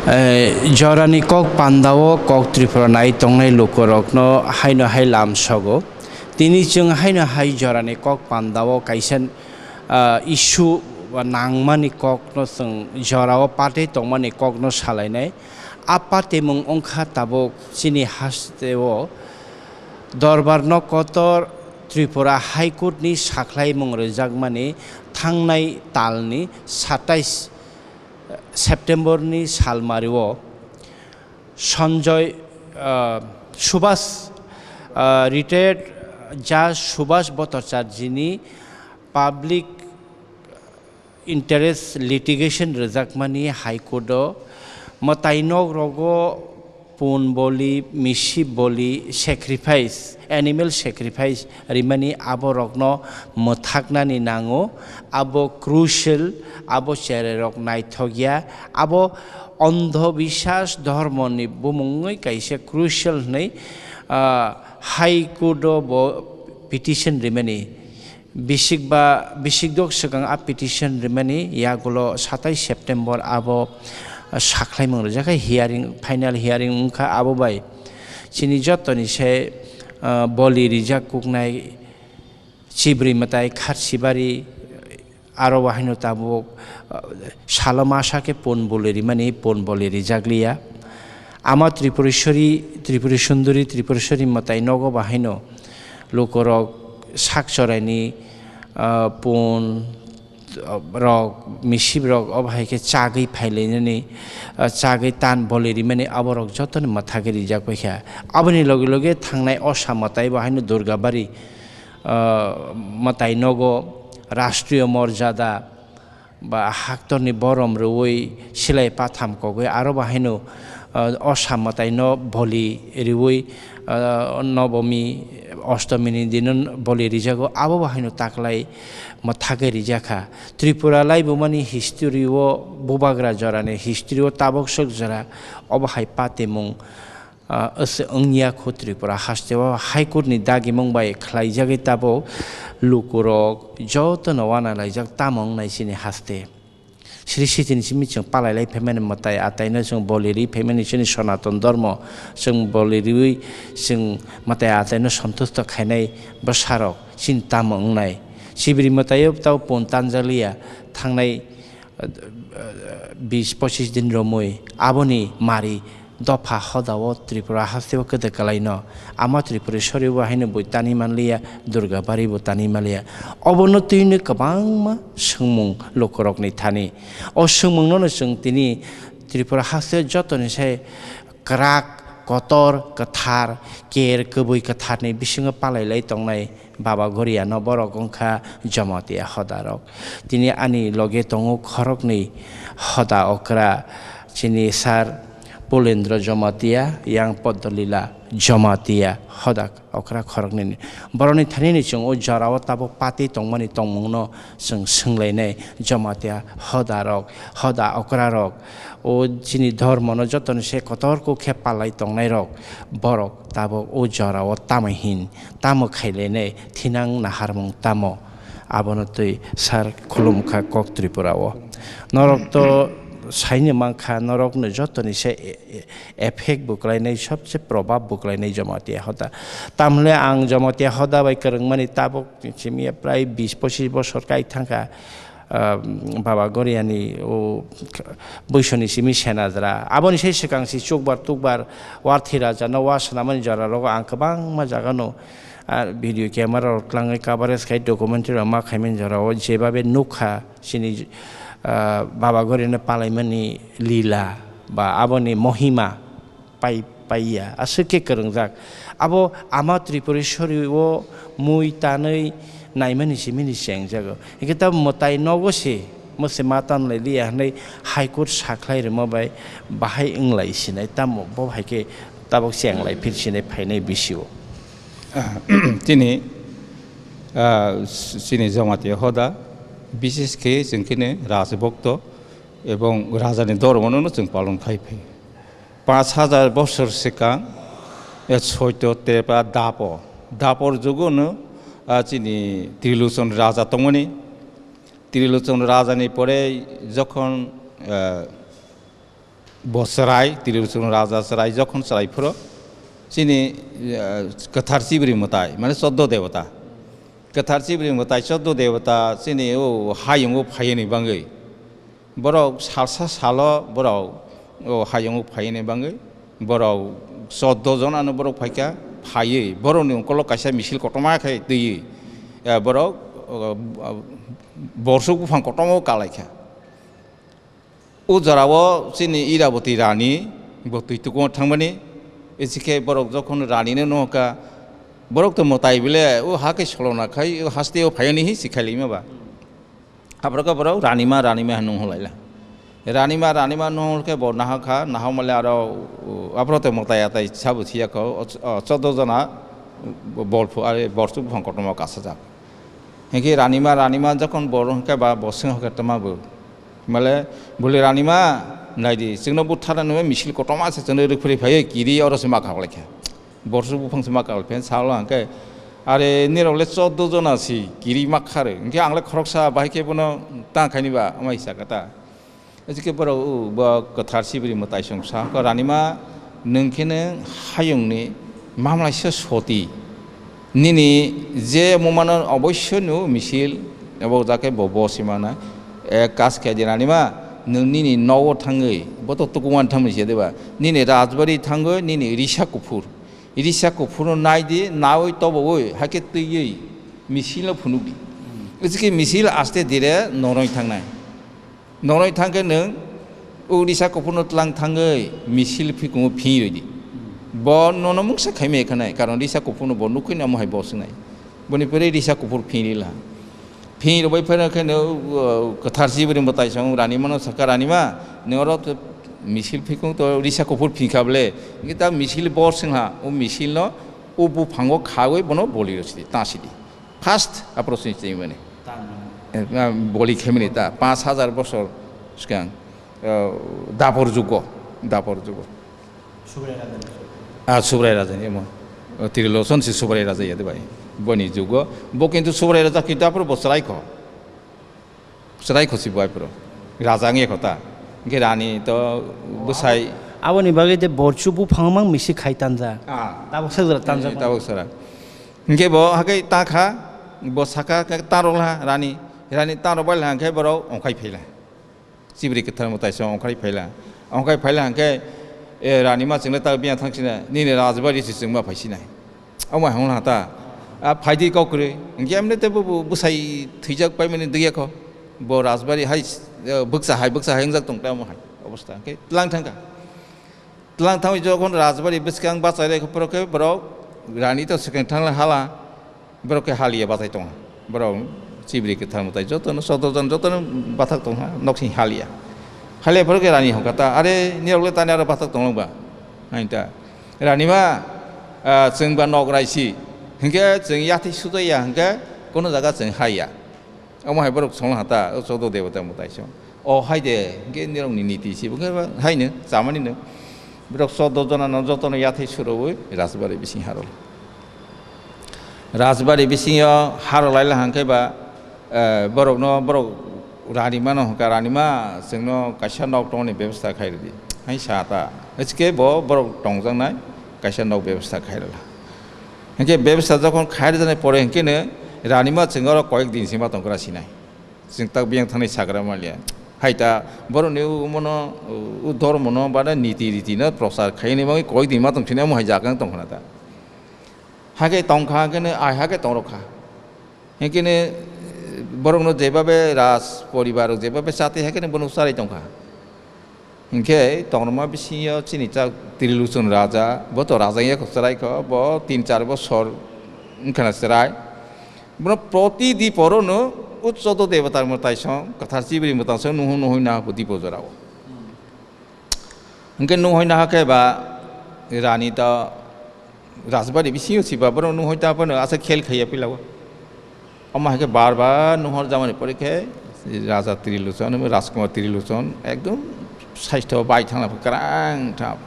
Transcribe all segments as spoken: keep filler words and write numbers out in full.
Eh, jorani kok pandao kok Tripura nai tongnai lukurokno haino hai lamsogo. Tini chwng haino hai jorani kok pandao kaisa, ah, issue ba nangmani kokno chwng jorao party tongmani kokno salainai. A party mung wngkha tabuk chini hasteo Dorbarno kotor Tripura High Court ni sakhlaimung rwjakmani thangnai talni satais September ni salmario Sanjay, ah, Subhas, ah, retired Judge Subhas Bhattacharjee ni public interest litigation rwjakmani High Court o mwtai nok rogo pun boli, misi boli, sacrifice, animal sacrifice rimani aborokno mwthaknani nango. Abo crucial, abo chererok naithokya, abo andhobiswas dhormoni bumungwi kaisa crucial hwnwi, ah, High Court o bo petition rimani. Bisik ba, bisik dok swkang a petition rimani yagulo satais September abo sakhlaimung rijak khe hearing, final hearing wngkha abo bai. Chini jotoni se, ah, boli rijak kuknai chibrwi mwtai kharsibari aro bahaino tabuk, ah, salo masa khe pon boli rimani, pon boli rijakliya. Ama Tripureshwari, Tripuri Sunduri, Tripureshwari mwtai nogo bahaino lukurok sak choraini, ah, pun, ah, rok, misip rok, obo hai khe chagwi phailainani, ah, chagwi tan boli rimani aborok jotoni mwthagwi rijak paikha. Aboni loge loge thangnai osa mwtai bo haino Durgabari, ah, mwtai nogo rashtriyo morjada, ba haktorni borom rwui silai patham kogwi aro bo haino, ah, osa mwtaino boli riui, ah, nobomi ostomini dino boli rijago, abo bo haino taklai mwthagwi rijakha. Tripura laibumani history o, bubagra jorani history o tabok sok jora obo hai patimung ah, wngya kho Tripura hasteo High Court ni dagimung bai khlaijagwi tabuk lukurok jotono uanalaijak tamo wngnai chini haste. Sri Sitini simi chwng palailai phaimani mwtai ataino chwng boli ri phaimani chini Sonaton Dhormo chwng boli riui chwng mwtai ataino sontusto khainai bwsarok chini tamo wngnai. Chibri mwtaio tao pun tanjaliya thangnai bis pochis din romwi aboni mari dopha hodao Tripura hasteo kwdwk kwlaino. Ama Tripureshwari bo haino bui tani manliya, Durgabari bo tani manliya. Obono twino kwbangma swngmung lukurokni thani. O swngmungnono chwng tini Tripura hasteo jotoni sai kwrak, kotor, kwthar, ker, kwbwi kwtharni bisingo palailai tongnai Baba Goriano borok wngkha Jamatia hodarok. Tini ani loge tongo khoroknwi hoda okra, chini Sir Pulendra Jamatia, yang Poddolila Jamatia hoda okra khoroknwini. Borokni thanini chwng o jorao tabuk pati tongmani tongmungno chwng swnglainai Jamatia hodarok, hoda okrarok. O chini dhormono jotoni se kotor kuk khe palai tongnairok, borok tabuk o jorao tamo hin, tamo khailainai, thinang naharmung tamo? Abono twi sar khulumkha kok Tripura o. Norok to saini mankha, norokno jotoni se e-, e-, effect bo kwlainai, sobse probab bo kwlainai Jamatia hoda. Tamle ang Jamatia hoda bai kwrwngmani tabuk simi prai bis pochis bosor kai thangkha. Ah, Baba Goriani o Boisoni simi Senajra. Aboni sai swkang si chukbar tukbar Warthi Raja no wa swnamani jora rogo ang kwbangma jaga no, ah, video camera rok tlangwi coverage khai documentary rok ma khaimani jora o jebabe nukha chini, ah, Baba Goriani palaimani lila ba aboni mohima pai, paiya, aswk khe kwrwngjak. Abo ama Tripureshwari o mui tanwi naimani simini chengjago. Hingkhe tabuk mwtai nogo se, mwse ma tanlai liya hwnwi High Court sakhlai rwma bai bahai wnglai sinai, tamo bo hai khe tabuk chenglai phir sinai phainai bisio. Chini, ah, chini Jamatia hoda, bises khe chwng kheno Rajbhokto ebong Rajani dhormono chwng palon khai phai. Panch hajar bosor swkang, e, Soito Tripura Dapor. Dapor jugono, a, chini Trilochon Raja tongmani. Trilochon Rajani pore jokhon, e, Bo chwrai, Trilochon raja chwrai, jokhon chwrai phuru chini, eh, kwthar chibri mwtai, mane choddo debota. Kwthar chibri mwtai choddo debota chini o hayungo phaiyani bangwi. Borok salsa salo borok o hayungo phaiyani bangwi. Borok choddo jonano borok phaikha, phaiwi borokni ungkolo kaisa misil kotorma khe twiwi, eh, borok, o, o, borsuk buphang kotorma o kalaikha. O jorao chini Iraboti rani bo twi tukungo thangmani, echikhe borok jokhon ranino nuhokha, borok to mwtai bile o ha khe solona khai o hasteo phaiani hi sikhailaima ba. Aphuru khe borok ranima, ranima hinwi nung holaila. Ranima, ranima nung hol khe bo nahakha, nahok male aro, o, aphuru te mwtai atai sabo thiyakho, o, o, choddo jona bol phu-, are borsuk buphang kotorma kasajak. Hinkhe ranima, ranima jokhon bor hwnkhe ba bo swng hwnkhe tama bo. Male bole ranima, naidi, chwngno butharna nungwi misil kotorma se chwngno rwphri phaiwi kiri oro se ma khaklaikha. Borsuk buphang se ma khaklai phen salo hwnkhe, are nirok le choddo jona si kiri ma kharo. Hinkhe ang le khoroksa bahai khe bono ta khaini ba, amai sakha ta. Ejike borok, o, bo kwthar sibri mwtai song sa, ko ranima, nwng khe nwng hayungni mamlaisa soti. Nini je mumano oboisyo no misil, abo jake bo, bo simana, eh, kas khe di ranima, nwng nini nogo thangwi, bo to tukuman thangwi se deba. Nini rajbari thangwi, nini risa kuphur. Risa kuphurno nai di, nawi tobowi, hakhe twiwi misil no phunuk di. Ejike misil aste dire noroi thangnai. Noroi thang khe nwng o risa kuphurno tlang thangwi misil phikungo phing rwi di. Bo nono mungsa khaimaya khanai, karon risa kuphurno bo nukui namo hai bo swngnai. Boni pore risa kuphur phing rila. Phing rwbai phai khe no, uh, kwthar sibri mwtai song ranima no saka, "Ranima, nwng oro to misil phikung to risa kuphur phing kha bole." Hinkhe ta misil bo swngha, o misil no o buphango khawi bono boli rw sidi, ta sidi. First approach ni twi mani. Tang. Eh, ah, boli khemini ta, panch hajar bosor swkang, eh, dapor jugo, dapor jugo. Subrai Raja ni. Ah, Subrai Raja ni, emo. Oh, Trilochon si Subrai Raja ya de bai. Boni jugo, bo kintu Subrai Raja kintu apro bo chwrai kho. Chwrai kho si bo apro. Raja ngi kho ta. Hinkhe rani to bwsai. Aboni bagwi de borchu buphang mang misi khai tanja. Ah. Tabok sajra tanja. Eh, tabok sara. Hinkhe bo hakai ta kha, bo saka khe ta rwla rani, rani ta rwbai la hinkhe borok ongkhai phaila. Chibri kwthar mwtai se ongkhai phaila. Ongkhai phaila hinkhe, e, ranima chwngno ta biyang thang sina, nini rajbari se chwngma phai sinai. Omo hai hwnla ta, a, phaidi kok kwrwi. Hinkhe amne te bo, bo bwsai thwijak paimani dwya kho. Bo rajbari hai, e, bwkcha hai, bwkcha hai wngjak tong ta omo hai obostha. Hinkhe tlang thang kha. Tlang thangwi jokhon rajbari bwskang bachai lai khe, borok khe borok rani to swkang thangla hala, borok khe haliya bachai tongo. Borok chibri kwthar mwtai jotono, soto jon jotono bathak tongha, noksing haliya. Haliya borok khe rani hokha ta, "Are, nirok le tani aro bathak tonglang ba?" Hai ta. "Rani ma, ah, chwng ba nok raisi, hinkhe chwng yathai sujaiya, hinkhe kono jaga chwng haiya." Omo hai borok songla ha ta, o chodo debota mwtai song. O hai de, hinkhe nirokni niti se, bo khe ba hai no, chamani no. Borok chodo jona no jotono yathai suroui rajbari bising haro. Rajbari bisingo haro lai la hangkhe ba, eh, borokno borok rani mano hwnkha, "Rani ma, chwngno kaisa nok tongni bebostha khai rwdi." Hai sa ta. Hwnkhe bo borok tongjaknai kaisa nok bebostha khai rwla. Hinkhe bebsa jokhon khai rwjaknai pore hinkhe no ranima chwng oro koyek din sima tongkra sinai. Chwng tak biyang thangni sagra manliya. Hai ta borokni u-, umono, u-, u dhormono bana niti riti no prochar khaini bagwi koyek din ma tong sinai omo hai jaga wng tongkhna ta. Hakhe tongkha hinkhe no ai hakhe tongrokha. Hinkhe no borokno jebabe raj poribar rok jebabe chatwi hakhe no bono charai tongkha. Hinkhe tongrokma bisingo chini chak Trilochon raja, bo to raja wngya kho chwrai kho, bo tin char bosor wngkhana chwrai. Bono proti diporono o chodo debatar mwtai song, kwthar chibri mwtai song nuhung nuhung na bo dipo jorao. Hinkhe nuhung na hakhe ba rani ta Rajbari bisingo siba borok nung hoi ta phano asa khel khaiya pila o. Omo hai khe bar bar nung hor jamani pore khe Raja Trilochon, Rajkumar Trilochon ekdom saistho bai thangla pha kwrang tha.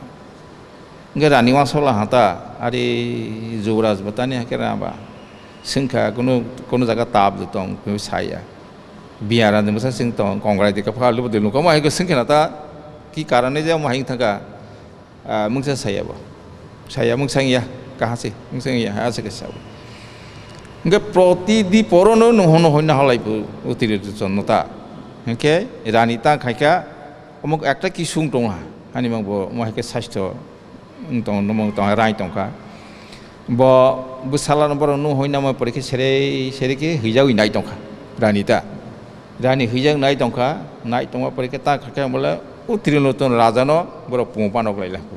Hwnkhe rani wansok la hata, ari Jubraj bo tani hai khe raba. Swngkha kunu, kunu jaga tab de tong, kunu saya. Biya rani bwsa swng tong, kongrai de kapha lubu de lungkha, omo hai khe swngkhe na ta. Ki karane je omo hai wng thangkha, ah, mungsa saya bo. Saya mungsa wngya, kaha se, mungsa wngya, ha se khe sao. Hingke protidi porono nung hono hoina halai bo utiri chonno ta. Hingke rani ta khaikha, omo ekta kisung tongha, hani mang bo, omo hai khe sastho wng tong, nomo wng tong, rai tongkha. Bo bwsala no borok nung hoina mo pore khe serei, serei khe hwijagwi nai tongkha, rani ta. Rani hwijak nai tongkha, nai tongma pore khe ta kha khe bole o Trilotona raja no borok pung panok lai lakho.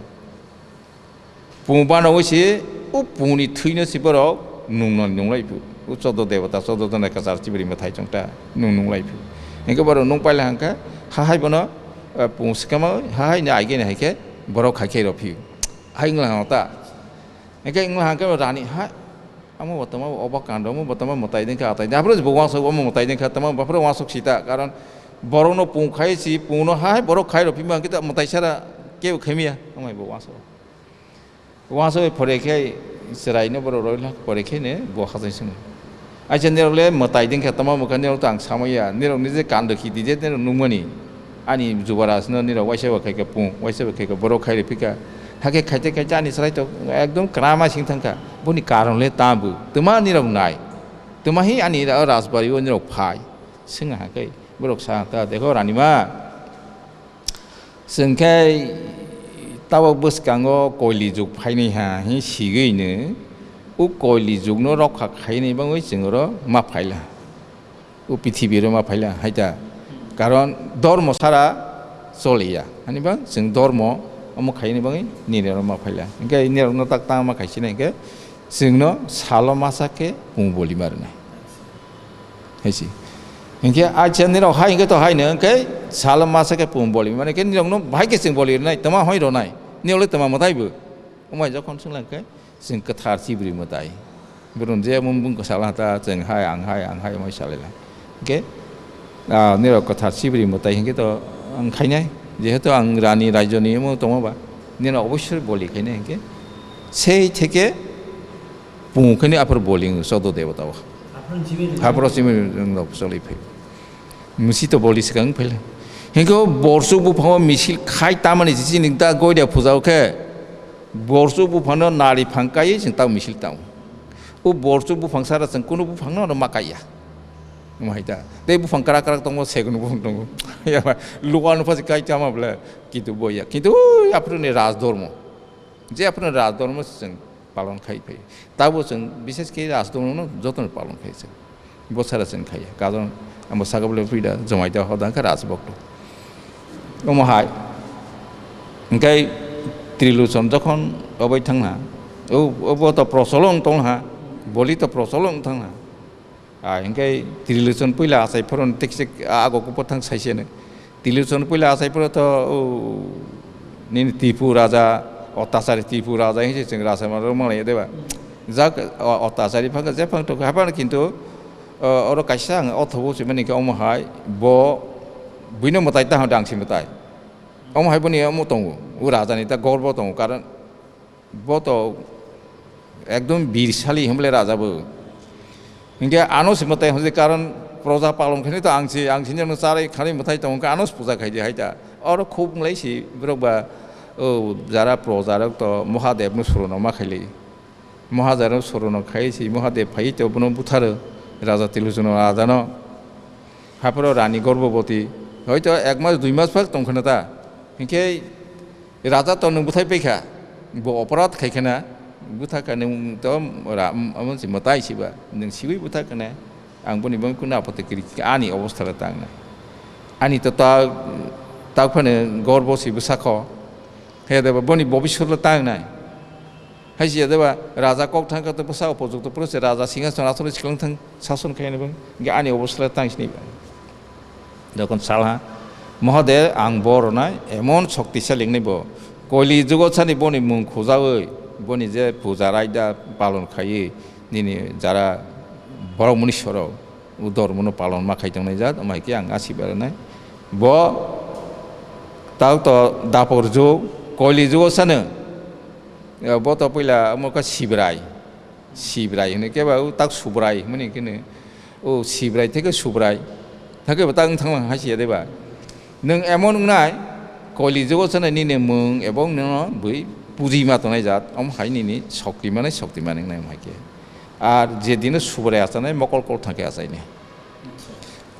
Pung panok se o pung ni thwi no se borok nung no nung lai phu. O chodo debata, chodo dona kwchar chibri mwthai chong ta nung nung lai phu. Hingke borok nung paila hangkha, ha hai bono, eh, pung swkama ha hai ni aigeni hai khe borok khai khe rw phi. Hai wngla hano ta. Hingke wngla hangkhe rani ha Amo bo tama obo kando, omo bo tama mwtai dengkha, atai dengkha. Aphuru bo wansuk, omo mwtai dengkha, tama baphuru wansuk sita. Karon borokno pung khai si, pungno hai borok khai rw phima, hingke ta mwtai sara kebo khaimiya, omo hai bo wansuk. Wansuk phore khe chwraino borok roi lak, phore khe ne bo hajai swngo. Aisa nirok le mwtai dengkha, tama mwkha nirok to ang samaya, nirok nije kando khiti je nirok nukmani. Ani jubarasno nirok waisa bo khaikha pung, waisa bo khaikha borok khai rw phika. Hakhe khaite khaite ani chwrai to ekdom kwrama sing thangkha. Boni karon le tamo? Twma nirok nai. Twma hi ani ra-, rajbari o nirok phai. Swngha hakhe borok sa ta, "Dekho ranima. Chwng khe tabok bwskango koili jug phainai ha," hi sigwi no. O koili jugno rokha khainai bangwi chwng oro ma phaila. O pithibiro ma phaila hai ta. Karon dormo sara choliya. Hani bang chwng dormo omo khaini bagwi nini oro ma phaila. Hingke nini rokno tak tangma khaisina hingke chwngno salo masa khe pung boli marwnai. Hai si. Hingke acha nini rok hai hingke to hai no hingke salo masa khe pung boli mane khe nini rokno bahai khe chwng boli rwnai, tama hoi rwnai. Nini rok le tama mwtai bo. Omo hai jokhon swngla hingke Chwng kwthar chibri mwtai. Borok je mung bung kwsala ta, chwng hai, ang hai, ang hai, omo salai la. Hingke, ah, nirok kwthar chibri mwtai hingke to ang khainai. Jehetu ang rani rajyoni omo tongo ba, nirok obossoi boli khainai hingke. Sei theke pung khainai aphuru boli wng chodo debota o. Aphuru chibri wng rok choloi phai. Misi to boli swkang phai la. Hingke o borsuk buphango misil khai tamani chini ta goida puja o khe. Borsuk buphangno nari phang kaiwi chwng tamo misil tamo. O borsuk buphang sara chwng kunu buphangno oro ma kaiya. Omo hai ta. Tei buphang kwrak kwrak tongo, segun buphang tongo. Luka no phasi kai tama bole kitu boya. Kintu oi aphuru ni raj dhormo. Je aphuru ni raj dhormo chwng palon khai phai. Tabo chwng bishes khe raj dhormo no joto no palon khai chwng. Bo sara chwng khaiya. Karon amo saka bole pida jomai da hoda khe rajbok to. Omo hai. Hingke Trilochon jokhon obai thangna, o, obo to procholo wng tongha, boli to procholo wng thangna. A, hingke Trilochon puila achai phoro tekse ago kupo thang saisene. Trilochon puila achai phoro to, o, nini Tipu raja, Ottachari Tipu raja hingse chwng raja ma rok manglaiya deba. Jak, o, Ottachari phang je phang to haphano kintu, o, oro kaisa ang o thobo se mani khe omo hai bo buino mwtai ta hwn dang si mwtai. Omo hai boni omo tongo, o raja ni ta gorbo tongo, karon bo to ekdom birsali hwnle raja bo. Hingke ano se mwtai hwnse karon proja palon khainai to ang si, ang sini ano charai khanai mwtai tongo, hingke ano se puja khaidi hai ta. Oro khub wnglai si borok ba, o, jara proja rok to Mahadev no surono ma khaili. Mahadev no surono khai si Mahadev phai to bono butharo, raja Trilochon raja no. Haphoro rani Gorboboti, hoito ek mas dui mas phak tongkhana ta. Hingke raja to nwng bwthai paikha, bo oporad khaikhana, bwthakha nwng to ra-, amo se mwtai siba, nwng siwi bwthakana, ang boni bagwi kunu apot kwrwi kha, ani obostha le tangnai. Ani to ta, ta phano Gorbo se bwsakho, he deba boni bobiswt le tangnai. Hai se deba raja kok thang khe to bwsa upojukto phuru se raja singhason asole siklang thang sason khainai bang, hingke ani obostha le tang sini ba. Dokon salha, Mahadev, ang bo rwnai, emon shoktisali wngnai bo. Koli jugo sani boni mung khujaui, boni je puja raida palon khaiwi, nini jara borok muni sorok, o dhormono palon ma khai tongnai jat, omo hai khe ang asiba rwnai. Bo tak to dapor jug, koli jugo sano, bo to puila omo khe Sibrai. Sibrai hwnwi khe ba o tak Subrai hwnwi khe no. O Sibrai theke Subrai. Thake bo tak wng thangma hai se ya de ba. Nwng emon wngnai, Koli jugo chana nini mung ebong nino bui puji ma tongnai jat, om hai nini shokti manai, shokti manai nai om hai khe. Ar je dino subrai achanai mokol kol thangkhe achaini.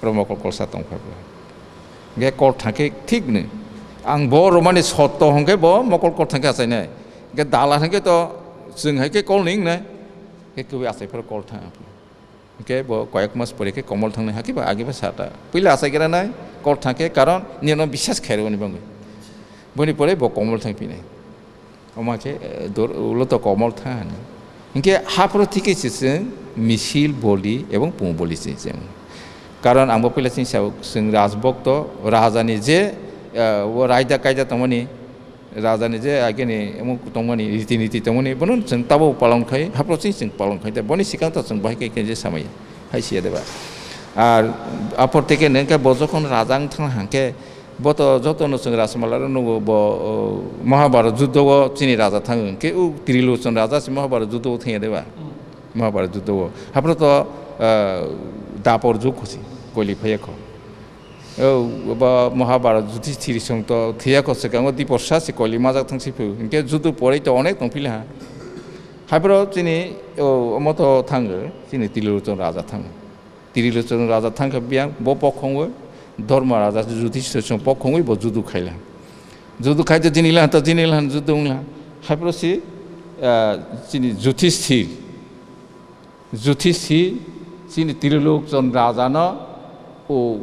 Oro mokol kol sa tong phai bo. Ge kol thangkhe thik ni. Ang bo romani sotto hongkhe bo mokol kol thangkhe achainai. Ge dala hongkhe to chwng hai khe kol ning nai. Ge kubui achai pharo kol thang. Hingke bo koyek mas pore khe komol thangnai hakhe ba age ba sata. Puila achai gira nai, kol thangkhe, karon nino biswas khairokni bangwi. Boni pore bo komol thangphinai. Oma khe, eh, dor-, ulo to komol thang hani. Hingke haphro thike se chwng misil boli ebong pung boli se chwng. Karon ang bo puila chwng sao, chwng rajbokto, rajani je, eh, o raida kaida tongmani, Rajani je ageni omo tongmani, riti niti tongmani, bono chwng tabuk palon khai, haphro chwng chwng palon khai, tei boni swkang to chwng bahai khe khe je samaya, hai siya deba. Ar apor teke nengkhe bo jokhon raja wng thang hangkhe, bo to jotono chwng Rajmala rw nugo, bo, o, Mahabharat juddo o chini raja thang hwnkhe, o Trilochon raja se Mahabharat juddo o thangya deba. Mahabharat juddo o. Haphro to, ah, Dapor jug khosi, koli phaiya kho. O, ba Mahabharat Yudhishthir song to thwiya kho swkango Diporsa se koli majak thang si phu. Hinkhe judu porei to onek tong phila ha. Haibro chini, o, omo to thango, chini Trilochon raja thango. Trilochon raja thangkha biyang bo pokhongwi, Dharma raja Yudhishthir song pokhongwi bo judu khaila. Judu khai to jini la to jini la judu wngla. Haibro si, ah, chini Yudhishthir. Juthi si chini Trilokchon rajano o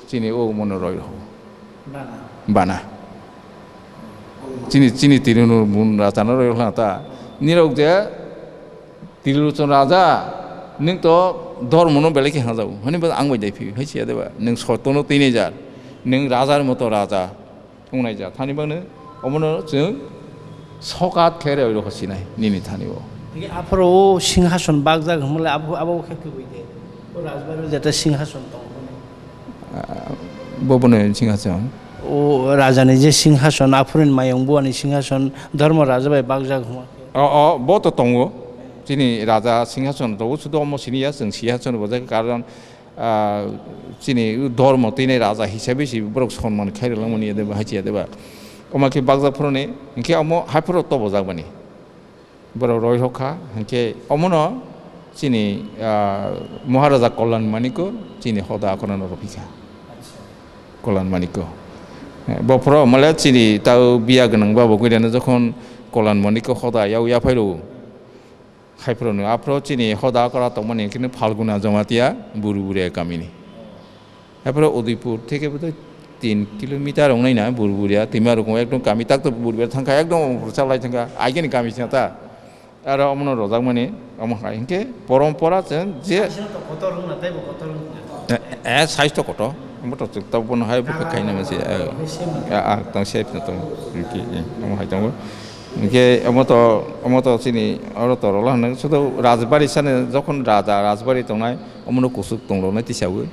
chini o mono roi ho. Bana. Bana. Chini, chini Trilokchon rajano roi ho ta. Nirok je Trilokchon raja, nung to dormo no belai khe hajao. Hani ba ang bai dai phi, hai siya deba. Nung sotono tini jar. Nung rajar moto raja. Wngnai ja thani bangno omono chwng sokat khe roi rokho sinai nini thani o. Hingke aphuru o singhason bakjak hwnmale abo, abo khe kwbui de. O rajbari jeta singhason tong hwnmani. Ah, bo bono singhason. O rajani je singhason, aphuruni mayung buani singhason, Dharma raja bai bakjak hwnma khe. O, o, bo to tongo. Chini raja singhason to o sudo omo siniya, chwng singhason bojak karon ah, chini dhormo tini raja hisabe se borok sonman khairok langmani ya deba, haichi ya deba. Omo khe bakjak phuruni, hinkhe omo haiphuru tobo jakmani. Borok roi rok kha, hinkhe omono chini, ah, Maharaja Kollan Maniko chini hoda akhorano rw phi kha. Kollan Maniko. Eh, bo phuru male chini tao biya gwnang babo gwirano jokhon Kollan Maniko hoda yao yaphai rwo. Haiphuru no, aphuru chini hoda kora tongmani khe Phalguna Jamatia Buruburia kamini. Haiphuru Udaipur theke bodoi tin kilometer wngnai na Buruburia, twima rokong ekdom kami tak to Buruburia thangkha, ekdom rwchap lai thangkha, agini kami sina ta. Aro omono rojakmani, omo hai hinkhe porompora chwng je Kaisa to kotor wngna, tei bo kotor wngna. Eh, eh, size to kotor. Omo to chwk tabuk bono hai bo khaina mase, eh. Ah, ah, tang shape no tong. Omo hai tongo. Hinkhe omo to, omo to chini oro to rwla hwnwi. Sudu rajbari sani jokhon raja rajbari tongnai, omono kusuk tong rwnai tisawi.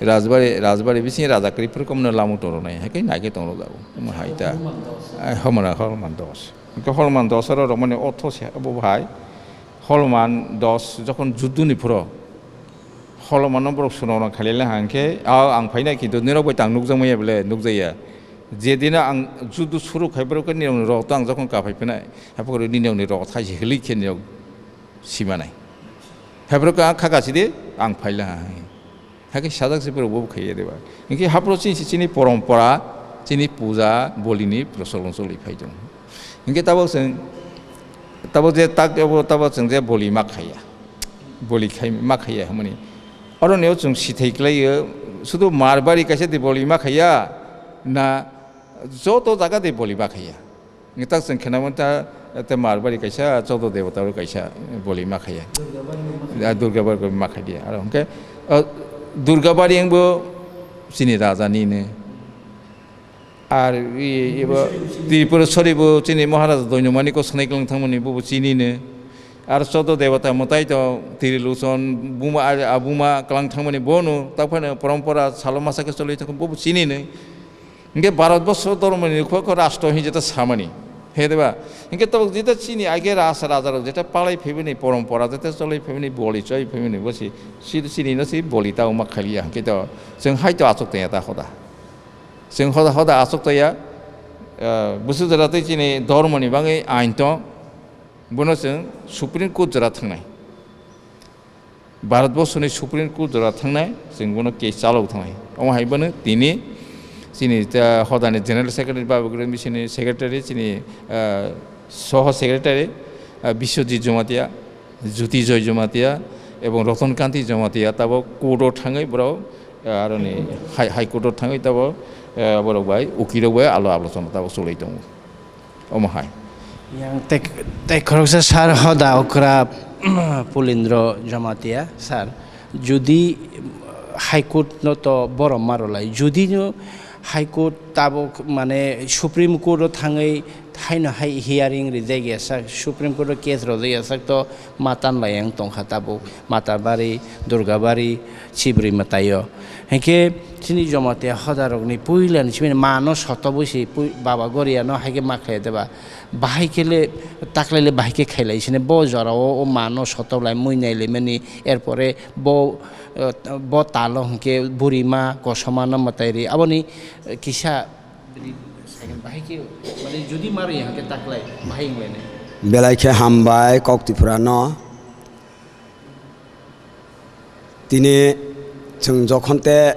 Rajbari, rajbari bising raja kwrwi phuru omono lamuk tong rwnai. Hai khe nai khe tong rwjago. Omo hai ta. Horman dos. Eh, horman, horman dos. Hinkhe horman dos oro rwmani otho se obo hai. Holman dos jokhon juddoni phuru, Holmano borok swnamna khailai hang khe, "A, ang phainai, kintu nirok bai tang nukjakmaya bele?" Nukjakya. Jedino ang juddu suru khai borok khe nirokni rok to ang jokhon kaphai phinai, haphuru nirokni rok thaise hili khe nirok simanai. Haphuru khe ang kha kasidi, ang phaila hang. Hakhe sajak se borok bo khaiya deba. Hinkhe haphuru chini, chini porompora, chini puja, bolini prosolon choli phai tongo. Hinkhe tabok chwng, tabok je tak, abo tabok chwng je boli ma khaiya. Boli khai, ma khaiya hwnmani. Oroni o chwng sithai khlaiyo, sudu Marbari kaisa de boli ma khaiya, na joto jaga de boli ma khaiya. Ngitak chwng khenamanta, te Marbari kaisa Chodo Debota ro kaisa boli ma khaiya. Durgabari bo ma khaiya. Ah, Durgabari bo ma khaiya. Aro hwnkhe, ah, Durgabari ang bo chini raja ni ne. Ar i, ibo Tripura sori bo chini Maharaja Doinumani ko sanai klang thangmani bo, bo chini ne. Ar Chodo Debota mwtai to Trilochon buma, a, a buma klang thangmani bono, taphano porompora salo masa khe choloi thangkho bo, bo chini ne. Hinkhe Bharatborsho dhormoni kho, kho rashtra hinwi jeta samani. He deba? Hinkhe tabuk jeta chini age rasa rajarok jeta palai phaimani, porompora jeta choloi phaimani, boli choi phaimani, bo si, si, chini no si boli ta wngma khaliya. Hinkhe to chwng hai to achuk tongya ta hoda. Chwng hoda, hoda achuk tongya. Ah, bwswk jora tei chini dhormoni bagwi ain tong, bono chwng Supreme Court jora thangnai. Bharat borsoni Supreme Court jora thangnai, chwng bono case chalok thangnai. Omo hai bono tini chini, ah, hodani General Secretary, Baba Guru Missionni Secretary, chini, ah, Soho Secretary, ah, Biswajit Jamatia, Jyoti Joy Jamatia, ebong Ratan Kanti Jamatia tabok court-o thangwi borok, ah, aroni High, High Court-o thangwi tabok, ah, borok bai, ukirok bai alo alochona tabok cholwi tongo. Omo hai. Yang tek-, tei khoroksa sir hoda okra Pulindro Jamatia sir, judi High Court no to borom maro lai, judi no High Court tabok mane Supreme Court o thangwi haino hai hearing rijak ya sak, Supreme Court o case rojak ya sak to matan lai yang tongkha tabok Matabari, Durgabari, Chibri Mataio. Hinkhe chini Jamatia hoda rokni puila ni simi mano sotobwi si pui-, Baba Goria no hai khe ma khlai deba. Bahai khe le taklai le bahai khe khailai sini bo jora o, o mano sotoblai mui nailaimani, erpore bo, eh, bo talo hinkhe burima kosoma no mwtai ri. Aboni, eh, kisa bini cycle bahai khe, mane judi mari hinkhe taklai bahai wnglainai. Belai khe hambai kok Tripura no. Tini chwng jokhon te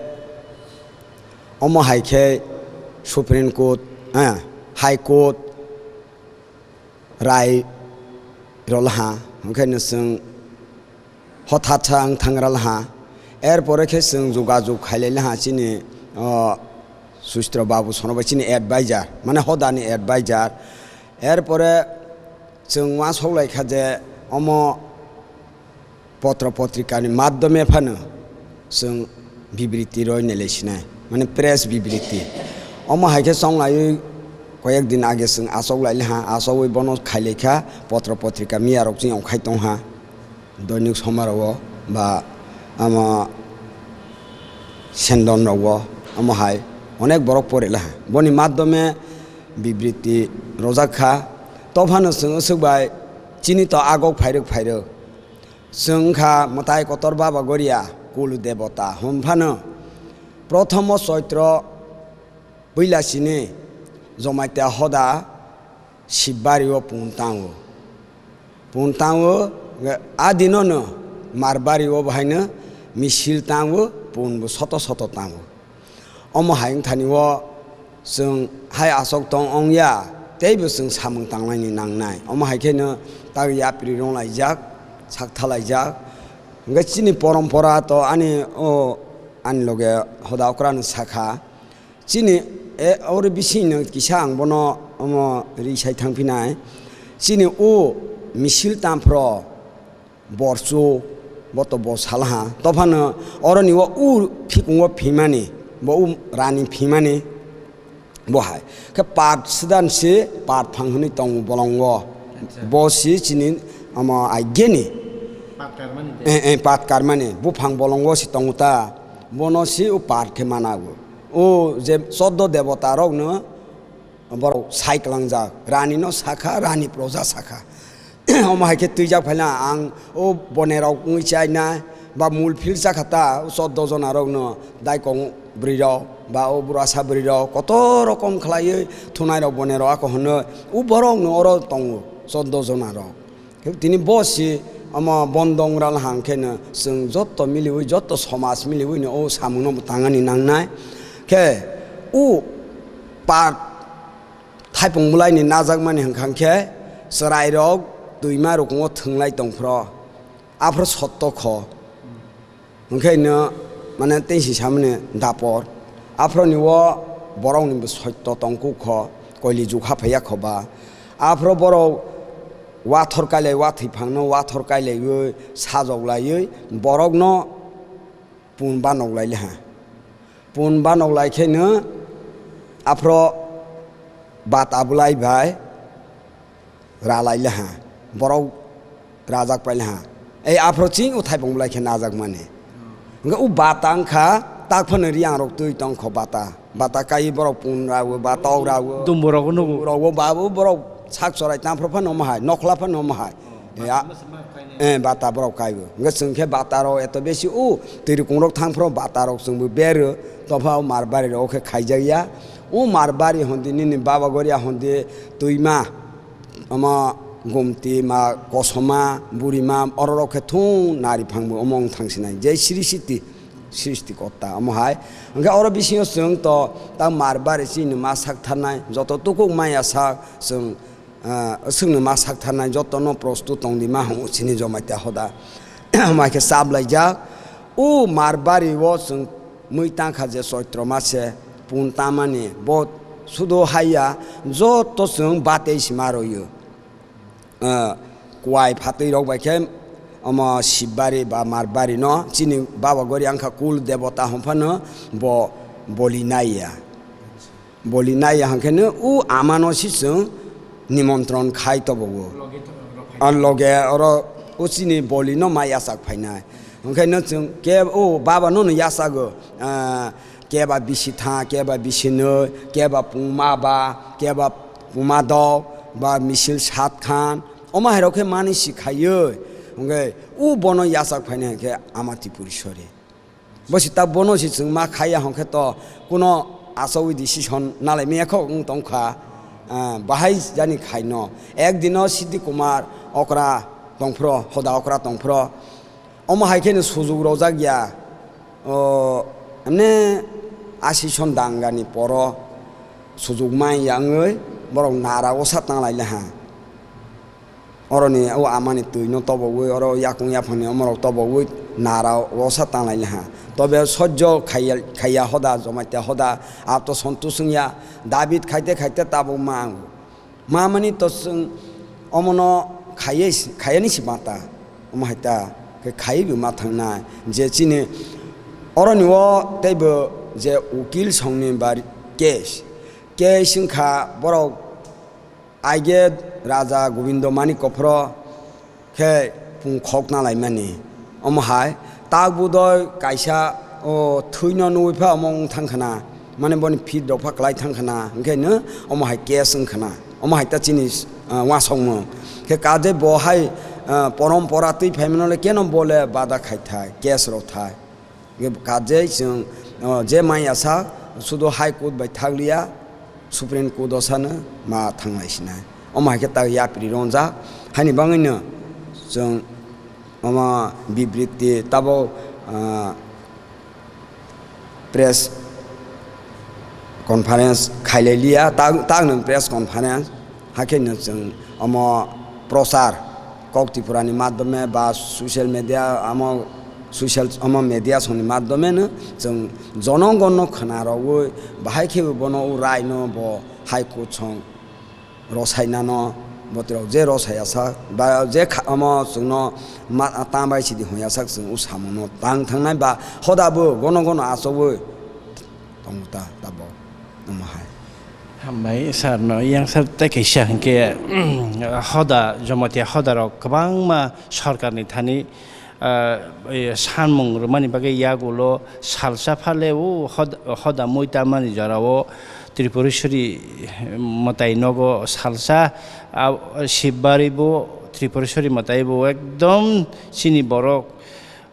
omo hai khe Supreme Court, eh, High Court rai rwlaha, hwnkhe no chwng hothat sa wng thang rwlaha. Erpore khe chwng jogajog khailai laha chini, o, Sustra Babu Sono bai chini advisor, mane hodani advisor. Erpore chwng uansuk lai kha je omo potro potrikani madhyome phano chwng bibriti roi nai lai sinai, mane press bibriti. Omo hai khe chonglaiwi koyek din age chwng achok lai ha, achogwi bono khai lai kha, potro potrika miya rok chini ongkhai tong ha, Doinik Somaro ba ama Sendon rogo, omo hai onek borok pore lai ha. Boni madhyome bibriti rojak kha. To phano chwng swk bai chini to agok phairwk phairwk. Chwng wngkha mwtai kotor Baba Goria, Kulu Debota. Hwn phano, prothomo Choitro puila sini Jamatia hoda Sibbario pun tango. Pun tango, a dinono Marbari o bahaino misil tango, pun bo soto soto tango. Omo hai wngthani o chwng hai aswk tong ong ya, teibo chwng samung tanglaini nangnai. Omo hai kheno tak yapri rwng laijak, sak tha laijak. Hwnkhe chini porompora to ani o ani loge hoda okrano sakha. Chini e oro bisingno kisa ang bono omo ri sai thang phinai. Chini o misil tamphro borchu, bo to bo salaha. Tophano oroni o u phikungo phimani, bo u rani phimani, bo hai. Khe pat sdan se pat phang hwnwi tongo bolongo. Acha. Bo si chini omo aigeni. Pat karmani de. Eh, eh, pat karmani. Buphang bolongo si tongo ta. Bono si u pat khe manago. O je choddo debota rokno borok sai klangjak, rani no sakha, rani proja sakha. Omo hai khe twijak phaina ang o bone rok wngwi chaina ba mul phil chakha ta, o choddo jona rok no daikong bwrwi rok ba o bwrasa bwrwi rok kotor rokom khlaiwi thunai rok bone rok ako hwnwi o borok no oro tongo choddo jona rok. Tini bo si omo bondong ral hang khe no chwng joto miliwi, joto somaj miliwi no o samung no tangani nangnai. Khe o part thaipung bwlai ni najakmani hwnkha khe chwrai rok twima rukungo thwnglai tongphro, aphro sotto kho. Hwnkhe no, mane, tei si samani dapor. Aphroni o borokni bo soito tongkuk kho, koili jukha phaiya kho ba. Aphro borok wathor kailai, wathwi phangno wathor kailaiwi sajok laiwi borokno pun banok lai ha. Pun banok lai khe no aphro bata bwlai bai ralai le ha, borok rajak pai le ha. Ei aphro ching o thaipung bwlai khe najak mani. Hwnkhe o bata wngkha tak phano riyang rok twi tong kho bata. Bata kai borok pun rawo, bata ok rawo. Dumbo rok nugo. Rok bo babu borok sak chorai tang phro phano omo hai, nokhla phano omo hai. Ei a-, eh, bata borok kai bo. Hwnkhe chwng khe bata rok eto besi o twi rukung rok thang phro bata rok chwng bo bero. Topha o mar bari rok khe khaijak ya. O Marbari hondi nini Baba Goria hondi twima, omo Gumti ma Kosoma, Burima, ororok khe thung nari phangbo omo wng thangsinai. Je srishti, srishti kotta omo hai. Hwnkhe oro bisingo chwng to ta Marbari chini ma sak tharnai, joto tukuk maya sak chwng, ah, chwngno ma sak tharnai, jotono prostut tong di ma hwngo chini Jomatia hoda. Omo hai khe chap laijak. O Marbari o chwng mui tangkha je Choitro mase pun tamani bo sudo haiya joto chwng batei sima royo. Ah, kuai phatwi rok bai khe omo Sibari ba Marbari no chini Baba Gori wngkha kul debota hwnphano bo boli naiya. Boli naiya hwnkhe no o amano si chwng nimontron khai tobogo. Loge to rok phai. Ah, loge oro o chini boli no ma yachak phainai. Hwnkhe no chwng ke o baba no no yachago, ah, keba bisi tha, keba bisi nwi, keba pungma ba, keba pungma dok, ba misil sat khan. Omo hai rok khe mani si khaiwi. Hwnkhe o bono yachak phainai hwnkhe ama Tripuri sori. Bo si ta bono si chwng ma khaiya hwnkhe to kuno achawi decision nalai maya kho wng tong kha. Ah, bahai jani khaino. Ek dino Siddhi Kumar okra tongphro, hoda okra tongphro. Omo hai kheno sujuk rojak ya. O, emne asison dangani poro sujuk mai ya wngwi borok nara osa tanglai le ha. Oroni o amani twi no tobogwi, oro yakung yaphangni omorok tobogwi nara osa tanglai le ha. Tobe sojjo khaiya, khaiya hoda, Jomatia hoda, ato sontus wngya, David khaite khaite tabuk ma ango. Ma mani to chwng omono khaiya si, khaiya ni si mata. Omo hai ta khe khaiwi bo ma thangnai. Je chini oroni o teibo je ukil songni ba case, case wngkha borok Aige Raja Gobindo Manik Kophro khe pung khok nalaimani. Omo hai tak budoi kaisa o thwino nugwi pha omo wng thang khna, mane boni fit rok pha kwlai thang khna, hwnkhe no omo hai case wng khna. Omo hai ta chini, ah, uansukmung. Khe kaje bo hai, ah, porompora twi phaimano le keno bo le bada khai thai, case rok thai. Hwnkhe kaje chwng, o, je maya sak, sudo High Court bai thakliya, Supreme Court o sano ma thanglai sinai. Omo hai khe tak yapri ronjak, haini bagwino chwng omo bibriti tabo, ah, press conference khailai liya, tak, tak nwng press conference, hakhe no chwng omo prochar kok Tripura ni madhyome ba social media, amo social, omo media songni madhyome no chwng jonogon no khna rogwi bahai khe bo bono o rai no bo High Court song rosai nano, botirok je rosai asak ba je kha-, omo chwngno ma-, tambai sidi hoi asak chwng o samungno tang thangnai ba hoda bo gono gono achogwi tongo ta tabok omo hai. Hambai sir no, yang sir tei kaisa hinkhe, hoda, Jomatia hoda rok kwbangma sorkar ni thani, ah, e, sanmung rwmani bagwi yagulo salsa phale o hod-, hoda mui tamani jora o Tripureshwari mwtai nogo salsa, ah, Shibari bo Tripureshwari mwtai bo ekdom chini borok,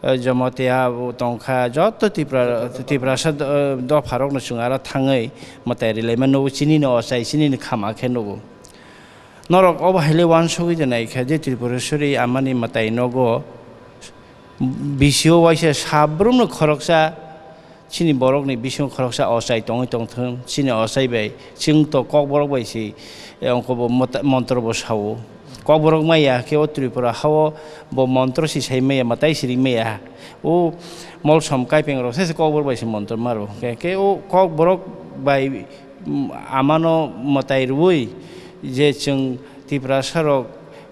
eh, Jamatia bo tongkha, joto Tipra-, Tiprasa do-, dopharokno chwng aro thangwi mwtai rilaima nugo, chinini ochai, chinini khama khe nugo. Norok obo haile uansugwi de naikha je Tripureshwari amani mwtai nogo bisio waisa sabrumno khoroksa, chini borokni bisingo khoroksa ochai tongwi tongthung, chini ochai bai chwng to kokborok bai se, eh, ongko bo mota-, montro bo sao. Kokborok maya khe o Tripura hao bo montro si sai maya, mwtai si ri maya. O molsom kaipeng rok se se kokborok bai se montro maro. Khe, khe o kokborok bai, mm, amano mwtai rwui je chwng Tiprasa rok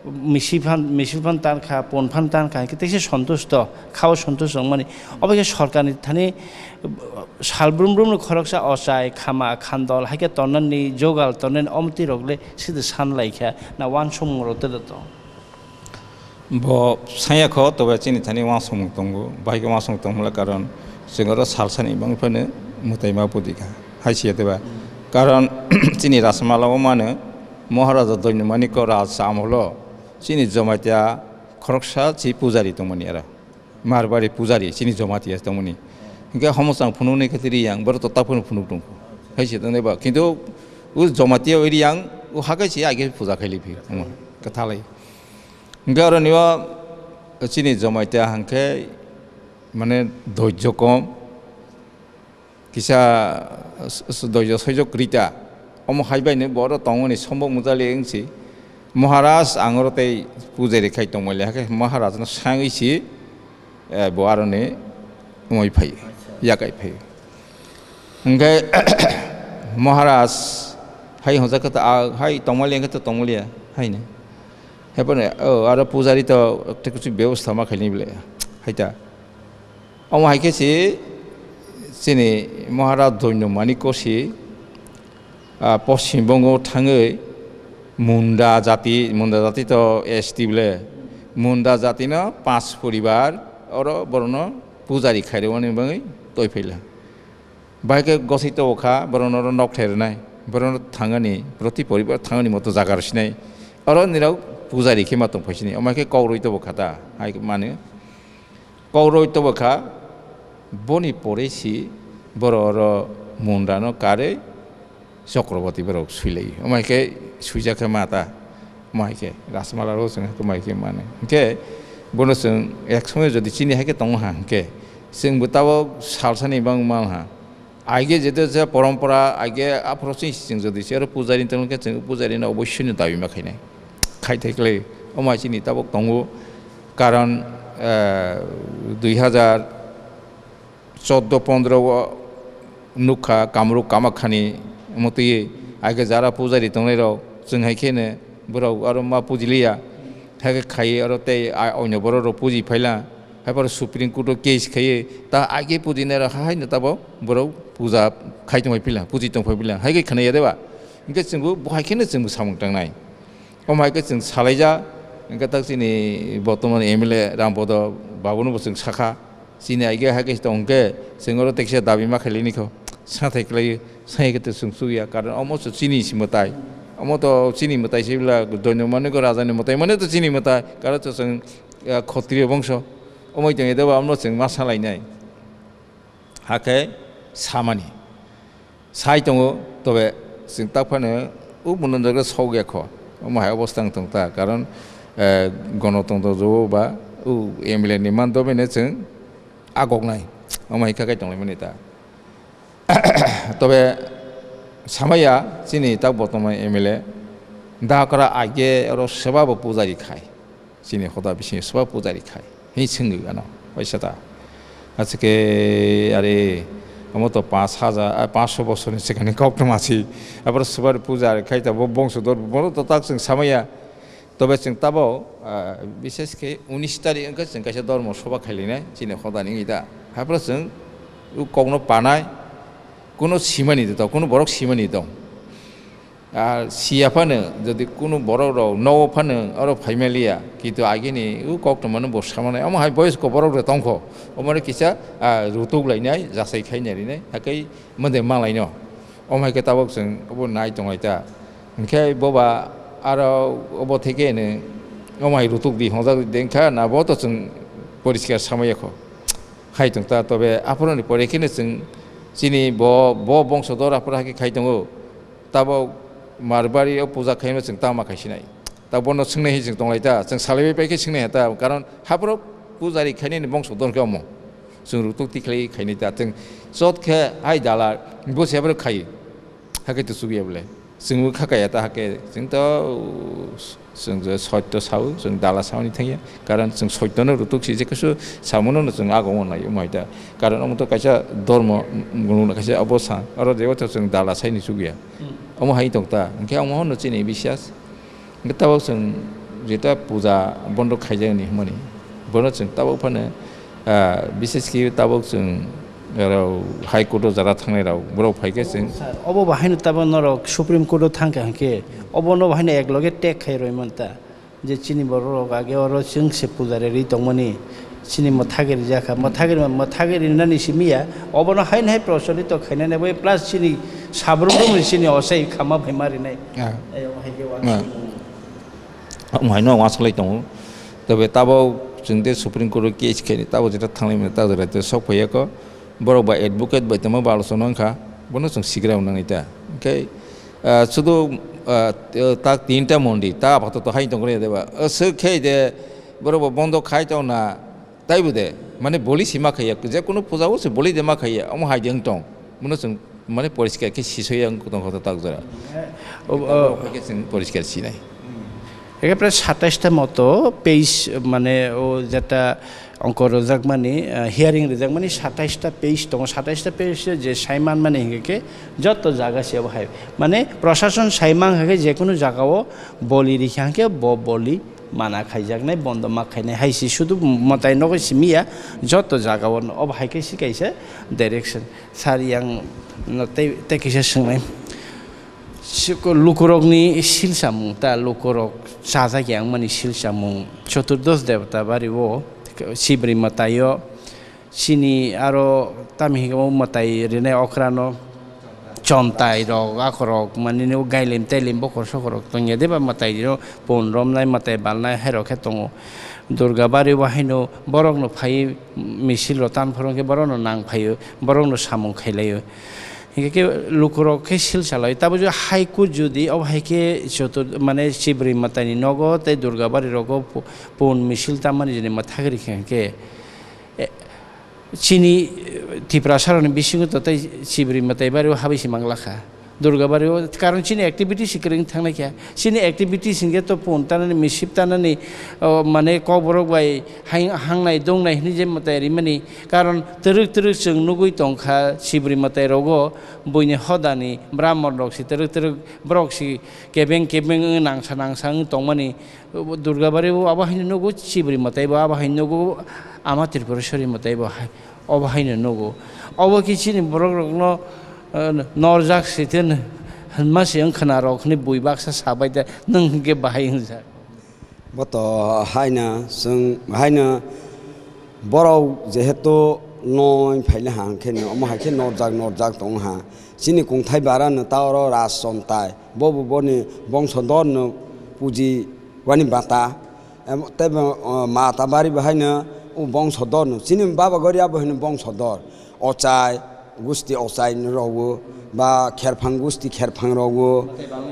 misi phan, misil phan tan kha, pon phan tan kha, hingke teisa sontusto, khao sontusto wngmani. Obo khe sorkarni thani sal brum brumni khoroksa ochai, khama, khandol, hai khe tonani, jogal tonani, omtwi rok le sidi san lai kha, na uansukmung rok tei da tong? Bo sanya kho, tobe chini thani uansukmung tongo, bahai khe uansukmung tongmole, karon chwng oro salsani bangwi phano mwtai ma pudi kha, hai siya teba. Karon chini Rajmala o mano, Maharaja Doinumani ko raj amolo chini Jamatia khoroksa chi pujari tongmani aro. Marbari pujari chini Jamatia tongmani. Hingke homochang phunukni khe tiri yang, borok to taphano phunuk tongkho. Hai se tongnai ba. Kintu o Jamatia area ang o hakai se age puja khaili phi. Kwthalai. Hingke aro niwa chini Jamatia hingke mane doijo kom. Kisa s-, s-, doijo soijo krita. Omo hai bai ni boro tongmani sombok mujali wngsi. Maharaj ang oro tei pujari khai tongmali. Hake Maharaj no sangwi si, eh, bo aroni wngwi phai. Yakai phai. Hingke Maharaj hai hojak khe ta, ah, hai tongmali hingke to tongmaliya. Hai ni. Hepane, oh, aro pujari to ekta kuchu bebosta ma khaini bile. Hai ta. Omo hai khe se chini Maharaj Doino Manikko se, ah, Poschim Bongo thangwi Munda jati, Munda jati to S T bole, Munda jati no panch poribar oro borokno pujari khairokmani bagwi toi phaila. Bahai khe gosoi tobo kha, borokno oro nok thai rwnai, borokno thangani, proti poribar thangani moto jaga rw sinai, oro nirok pujari khe ma tong phai sini, omo hai khe kok rwi tobo kha ta, hai mani. Kok rwi tobo kha, boni pore si borok oro Mundano karwi Chokroborti borok sui lai. Omo hai khe suijak khe ma ta, omo hai khe Rajmala rok chwng khe omo hai khe mani. Hwnkhe bono chwng ek somoy jodi chini hai khe tongo ha hwnkhe chwngbo tabok salsani bang mal ha. Aige jete je porompora, aige aphuru chwng, chwng jodi se aro pujari tongkhe, chwng pujari no obossoi no dabi ma khainai. Khai thai khlai, omo hai chini tabok tongo. Karon, eh, dui hazar chordo pondro o nukha Kamruk Kamakhani mwtwi, aige jara pujari tongnai rok, chwng hai kheno borok aro ma pujiliya, hai khe khai aro tei a-, onyo borok rok puji phaila. Hai pore Supreme Court o case khaiwi ta age puji nai rok hai no tabo borok puja khai tongwi pila, puji tongphai pila, hai khe khwnai ya de ba? Hwnkhe chwngbo bo hai kheno chwngbo samung tangnai. Omo hai khe chwng salaijak, hwnkhe tak chini botoman M L A Rampodo babu no bo chwng sakha, chini age hai khe tong khe chwng oro teksa dabi ma khailini kho, sathai khlaiwi, sai khe to chwng chukya, karon omo to chini si mwtai, omo to chini mwtai se bwla Doino Manikko raja ni mwtai mane to chini mwtai, karon to chwng, eh, Khotriyo bongso. Omoi tongwi deba amno chwng ma salainai. Hakhe samani. Sai tongo, tobe chwng tak phano o mwnojagre sok ya kho. Omo hai obostha wng tong ta. Karon, eh, gonotontro jogo ba o M L A ni man dobene chwng agoknai. Omo hai kha kai tonglaimani ta. Tobe samaya chini tak botomai M L A. Dakra age oro seba bo pujari khai. Chini hoda bising soba pujari khai. Hini swngwi ano, waisa ta. Achike are, omo to panch hajar, ah, panchsho bosorni swkangni kok tongma si. Aboro soba pujari khai ta, bo bongso dor, bono to tak chwng samaya. Tobe chwng tabo, ah, bishes khe unis tarik wngkha chwng kaisa dormo soba khailainai, chini hodani wngwi ta. Haphoro chwng o kokno panai, kuno simani de to, kuno borok simani de to. Ar siya phano jodi kunu borok rok nogo phano oro phaimaliya, kintu agini o koktwmano bo samanai, omo hai boyosko borok rok tongkho, omoro kisa, ah, rutuk lainai, jasai khainai rinai, hakai mode malaino, omo hai khe tabok chwng obo nai tonglai ta. Hinkhe boba aro obo theke hwnwi omo hai rutuk di hongjak di wngkha na, bo to chwng poriskar samaya kho. Hai tong ta, tobe aphuruni pore kheno chwng chini bo, bo bongso dor aphuru hai khe khai tongo. Tabok Marbari o puja khaima chwng tama khai sinai. Ta bono swngnai hi chwng tonglai ta, chwng salaibai pai khe swngnai ha ta, karon haphuru pujari khainani bongso don khe omo. Chwng rutuk tikhlai khainai ta, chwng chot khe hai dala bo se haphuru khai. Hakhe to chukya bole. Chwng bo kha kaya ta hakhe, chwng to Chwng je soito sao, chwng dala saoni thangya, karon chwng soitono rutuk si je kisu samono no chwng agongo nai, omo hai ta. Karon omo to kaisa dormo, gwnang kaisa obo sa, oro jebo to chwng dala saini chukya. Hmm. Omo hai tong ta, hwnkhe omo hono chini biswas. Hwnkhe tabok chwng jeta puja bondo khaijak ni hwnmani, bono chwng tabok phano, ah, bises khe tabok chwng aro High Court o jara thangnai rok, borok phai khe chwng. Sir, obo bahai no tabok norok Supreme Court o thang kha hwnkhe, obo no bahai no ek loge tag khai roi man ta. Je chini borok rok age oro chwng se pujari ri tongmani, chini mwthagwi rijak kha, mwthagwi rima, mwthagwi rinani simi ya, obono haino hai procholito khainani bai plus chini sabrum rok ni chini ochai khama phaima rinai. Ah. Ayo, hai khe Ah. wansukmung. Omo haino wansuk lai tongo. Tobe tabok chwng de Supreme Court o case khaini tabok jeta thanglai mani tabok jeta sok phaiya kho. Borok bai advocate bai tongma ba alochona wngkha. Bono chwng sigra wngnai ta. Hwnkhe, ah, sudu, ah, t-, tak tinta mondi, ta apato to hai tongkhe de ba. Ah, swk khe de, borok bo bondo khai tong na, taibo de, mane boli si ma khaiya, je kunu puja o se boli de ma khaiya, omo hai de wng tong. Bono chwng mane poriskar khe sisoi ang tong kha tak jora. O, o. Khe chwng poriskar sinai. Ekapre satais ta moto page, mane o jeta ongkor rwjakmani, ah, hearing rwjakmani satais ta page tongo, satais ta page je sai manmani hinkhe khe joto jaga se obo hai. Mane prosason sai mankha khe jekunu jagao boli rikha hinkhe bo boli mana khaijaknai, bondo ma khainai hai se sudu mwtai nogo simi ya, joto jagao obo hai khe se kaisa direction. Sir yang no tei, tei kisa swngnai. Siko lukurokni sil samung ta lukurok chajak yang mani sil samung Choturdosh Debota bari o Sibri mwtai o chini aro tamo hinwi mwtai rinai okrano chontai rok akhorok mani no gailem tailem bokhor sokhorok tongya deba mwtai rok pun romnai mwtai balnai hai rok khe tongo. Durga bari o haino borok no phai misil rok tan phoro khe borok no nang phaio borok no samung khailai o. Hinkhe khe lukurok khe sil salai, tabo je hai kut jodi obo hai khe joto mane Sibri mwtaini nogo tei Durga bari rogo pu-, pun misil tamani jeni mwthagri khe, khe, e, chini, e, Tiprasa rokni bisingo to tei Sibri mwtai bari o habwi se manglakha. Durga bari o karon chini activity se kwrwng thangnai kha. Chini activities hinkhe to pun tanani, misip tanani, o, mane kokborok bai hai hangnai dongnai hinwi je mwtai rimani. Karon twrwk twrwk chwng nugwi tongkha Sibri mwtai rogo buini hodani Brahmon rok se twrwk twrwk borok se kebeng kebeng wngwi nangsa nangsa wngwi tongmani. Durga bari bo abo haino nugo, Sibri mwtai bo abo haino nugo, Ama Tripureshwari mwtai bo hai. Obo haino nugo. Obo khe chini borok rokno, eh, norjak sitwno hinma se wng khna rok hinwi bui baksa sabai da nwng hinkhe bahai wngjak. Bo to haino chwng haino borok jehetu noi phaile hang khe no omo hai khe norjak norjak tong ha. Chini kungthai bara no ta oro raj chontai. Bo bo boni bongso dor no puji wani bata. Em, tei bo, o, mata bari bo haino o bongso dor no. Chini baba gori abo haino bongso dor. Ochai, gusti ochai rogo, ba kherphang gusti kherphang rogo,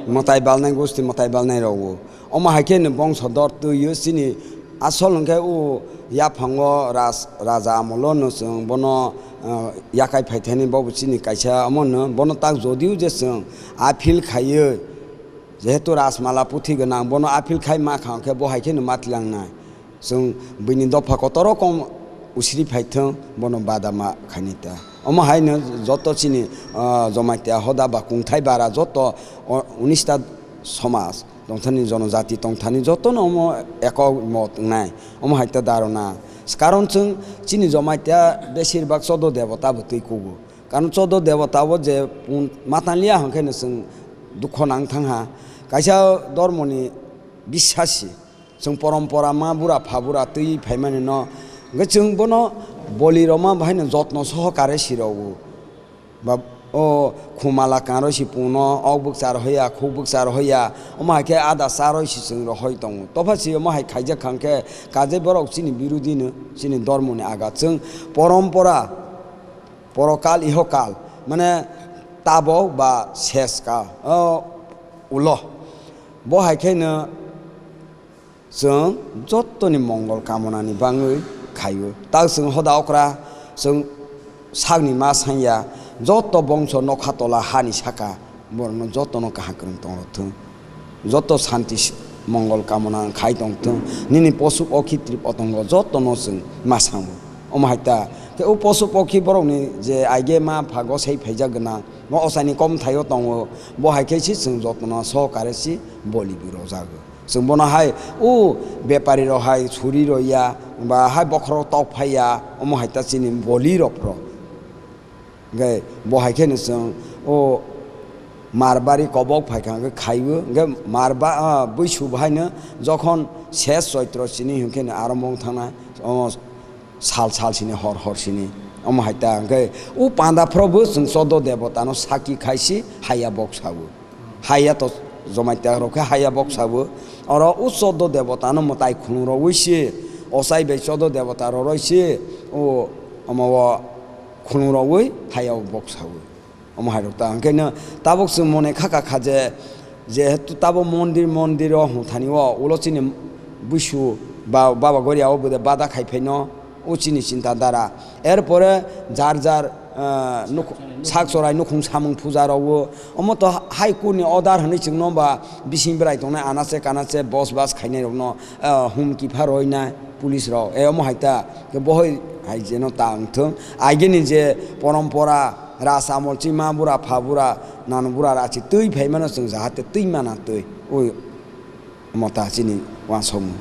mwtai balnai gusti mwtai balnai rogo. Omo hai khe no bongso dor twi o chini asol hwnkhe o yaphango ras-, raja amolo no chwng bono, o, yakai phaithani bobo chini kaisa omo no bono tak jodio je chwng appeal khaiwi Jehetu Rajmala puthi gwnang, bono appeal khai ma kha, hwnkhe bo hai kheno ma twilangnai. Chwng buini dopha kotor rokom usiri phai thung, bono bada ma khaini ta. Omo haino joto chini, ah, Jamatia hoda ba kungthai bara joto, o, unis ta somaj tongthani, jonojati tongthani jotono omo ekok mot wngnai. Omo hai ta dharona. Karon chwng chini Jamatia besir bak chodo debota bo twi kugo. Karon chodo debota bo je pun-, ma tanliya hwnkhe no chwng dukho nang thang ha. Kaisa dormoni bisasi, chwng porompora ma bura pha bura twi phaimani no, hwnkhe chwng bono boli rwma bahai no jotno sohokare si rw-o. Ba o khumala kang rw si puno, ok bwkcha rw hoya, khuk bwkcha rw hoya, omo hai khe ada cha rw si chwng rw hoi tongo. Topha si omo hai khaijak kha hwnkhe kajai borok chini birodhi no, chini dormoni aga chwng porompora. Porokal, ihokal, mane tabok ba seskal, o, ulo. Bo hai khe no chwng jotoni mongol kamonani bangwi khaio. Tak chwng hoda okra, chwng sakni ma sanya, joto bongso nokha tola hani saka. Borokno jotono kaham kwrwng tong rw thung. Joto santi s-, mongol kamona khai tong thung. Nini posu okhi trip otongo jotono chwng ma sango. Omo hai ta khe o posu okhi borokni je aige ma pha gosai phaijak gwnang, o ochaini kom thaio tongo, bo hai khe se chwng jotono sohokare se boli bo rwjago. Chwng bono hai o bepari rok hai suri rw ya, ba hai bokhorok tok phai ya, omo hai ta chini boli rok pho. Hwnkhe bo hai kheno chwng o Marbari kobok phai kha hwnkhe khaiwi, hwnkhe Marba-, ah, buisu bo haino jokhon ses Choitro sini hwnkhe no aro mung thangna, o sal sal sini hor hor sini omo hai ta hwnkhe o panda phoro bo chwng chodo debota no saki khai si haiya bok sawo. Haiya to Jamatia rok khe haiya bok sawo. Oro o chodo debota no mwtai khulum rogwi se, ochai bai chodo debota roroi se, o omo o khulum rogwi haiya bok sawo. Omo hai rok ta, hwnkhe no tabuk chwng mone kha ka kha je, jehetu tabo mondir, mondir o hwnthani o ulo chini buisu ba, Baba Goria o bude bada khai phaino, o chini chinta dara. Erpore jar jar, ah, nuk-, sak chorai nukhung samung puja rok o, omo to High Court ni order hwnwi chwng no ba bising berai tongnai anache kanache bos bas khainai rok no, ah, humki pha roi nai police rok. E omo hai ta, ke bohoi hai jeno ta wngthung. Aigini je porompora, Raj amol chi ma bura, pha bura, nano bura rachi twi phaimano chwng jahate twi mana twi. Oi mota chini wansokmung.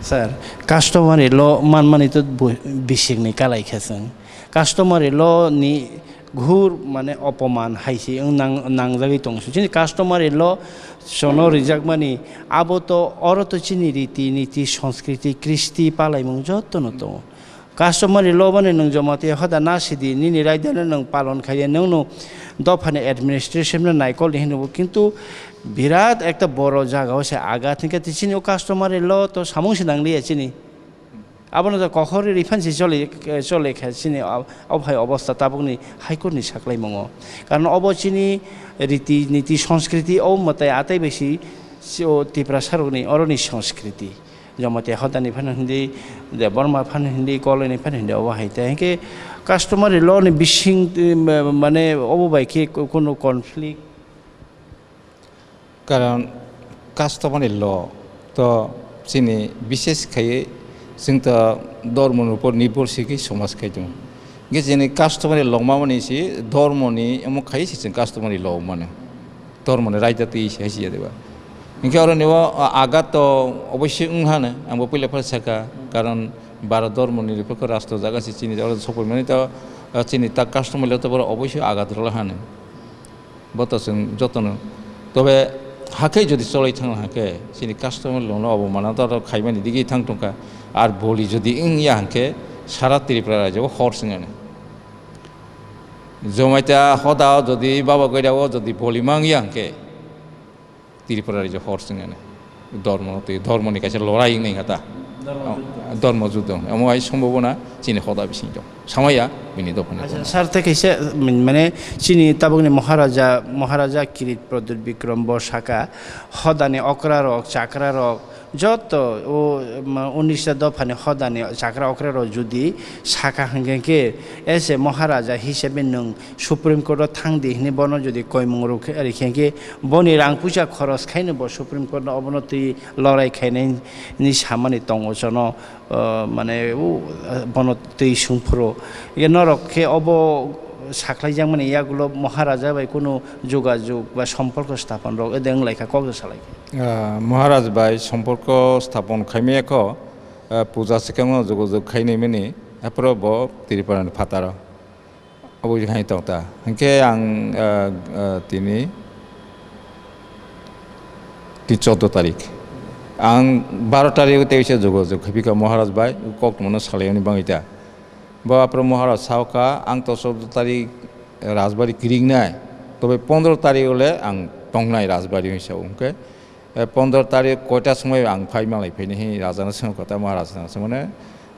Sir, customary law manmani to bo-, bisingni kalai khe chwng. Customary law ni ghur mane opoman hai se wng nang-, nangjagwi tong. Chini customary law sono rijakmani abo to oro to chini riti niti, sanskriti, kristi palaimung jotono tongo. Customary law bani nwng Jamatia hoda na sidi, nini raidano nwng palon khai de, nwngno dophani administration no naikol ni hinwi bo, kintu birat ekta boro jaga o se agat hinkhe chini o customary law to samung se nangliya chini. Abono to kokhorwi riphan se choli, chole kha chini o, o hai obostha tabukni High Court ni saklaimungo. Karon obo chini riti niti sanskriti o mwtai atai bai si, si o Tiprasa rokni oroni sanskriti. Jamatia hodani phano hindi, Debbarma phano hindi, Kolaini phano hindi, obo hai ta. Hinkhe customary law ni bising, eh, mane obo bai khe ko-, kono conflict? Karon customary law to chini bishes khaiwi chwng to dormo ni upor nirbhor sikhi somaj khai tongo. Hinkhe chini customary law mamani si dormo ni omo khai si chwng customary law mano. Dormo ni raida twi se hai si ya deba. Hinkhe oro ni o agat to oboisoi wng hano, ang bo puila phar saka, karon bara dormo ni ripor ko rastro jaga se chini jaga sokoi mani to, chini ta customary law to boro oboisoi agat rwla hano. Bo to chwng jotono. Tobe hakhe jodi choloi thangna hakhe chini customary law no obo mana to khaimani digi thang tongkha. Ar boli jodi wngya hwnkhe sara Tripura rajyo o hor swngnani. Jamatia hoda o jodi Baba Goria o jodi boli mangya hwnkhe Tripura rajyo hor swngnani. Dormo twi dormo ni kaisa lorai wngwi kha ta. Dormo juddo. Dormo juddo. Omo hai sombobona chini hoda bising tong. Samaya bini dophani. Acha, sir, tei kaisa, mm, mane chini tabukni Maharaja, Maharaja Kirit Pradyut Bikram bo saka, hodani okra rok, chakra rok, joto o, mm, unisha dophani hodani chakra okra rok jodi saka hwnkhe khe, ese Maharaja hisabe nwng Supreme Court o thang di hwnwi bono jodi koimung rwkhe, rikhe khe boni rang puisa khoros khaino bo Supreme Court no obono twi lorai khainai ni samani tongo jono. O, mane, o, bono twi sung phuru. Ye norok khe obo sakhlaijakmani yagulo Maharaja bai kunu jogajog ba somporko sthapan rok ede wng lai kha, kok salai khe. Ah, Maharaj bai somporko sthapan khaimaya kho, ah, puja swkangno jogajog khainai mani, aphuru bo Tripura ni phataro. Abo hai tong ta. Hinkhe ang, ah, ah, tini, tini chordo tarik. Ang baro tarik o teisa jogajog khaipikha Maharaj bai, kok tongmano salaimani bangwi ta. Bo aphuru Maharaj saokha, ang to chordo tarik Rajbari kiringnai. Tobe pondro tarik o le ang tongnai Rajbari hinwi sao. Hinkhe, eh, pondro tarik koita somoi ang phai malai phaini hi Rajano swngo kota Maharaj no swngo ne.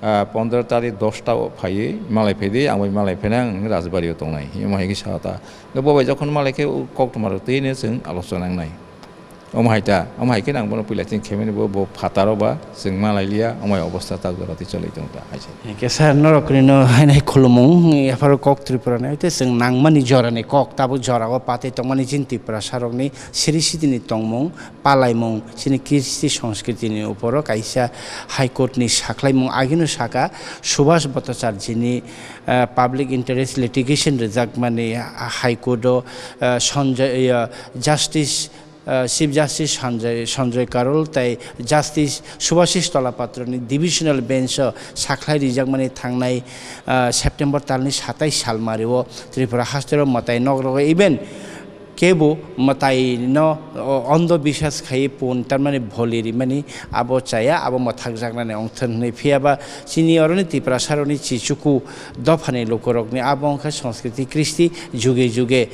Ah, pondro tarik dosta o phaiwi malai phaidi, ang bai malai phaina ang Rajbari o tongnai. Omo hai khe sa ta. Bo bai jokhon malai khe o koktwma rok twi no chwng alochona wngnai. Omo hai ta, omo hai khe ang bono puila chini khaimani bo, bo phataro ba chwng malai liya, omo hai obostha ta jora twi cholai tong ta hai se. Hingke sir norok ni no hainai khulumung, yapharo kok Tripura ni, tei chwng nangmani jora ni kok, tabuk jora o patwi tongmani chini Tiprasa rok ni siri siti ni tongmung, palaimung, chini kristi sanskriti ni uporo kaisa High Court ni sakhlaimung agino saka, Subhash Bhattacharjee ni, ah, public interest litigation rwjakmani High Court o, ah, Sanjay, ah, Justice, ah, Chief Justice Sanjay, Sanjay Karol tei Justice Subhashish Talapatra ni divisional bench o sakhlai rijakmani thangnai, ah, September talni satais salmari o Tripura hasteo mwtai nok rogo even kebo mwtai no, o, ondo biswas khai pun, tamani boli rimani abo chaya, abo mwthakjaknani ongthon hwnwi. Phiya ba chini oroni Tiprasa rokni chichuku dophani lukurokni abo wngkha sanskriti kristi juge juge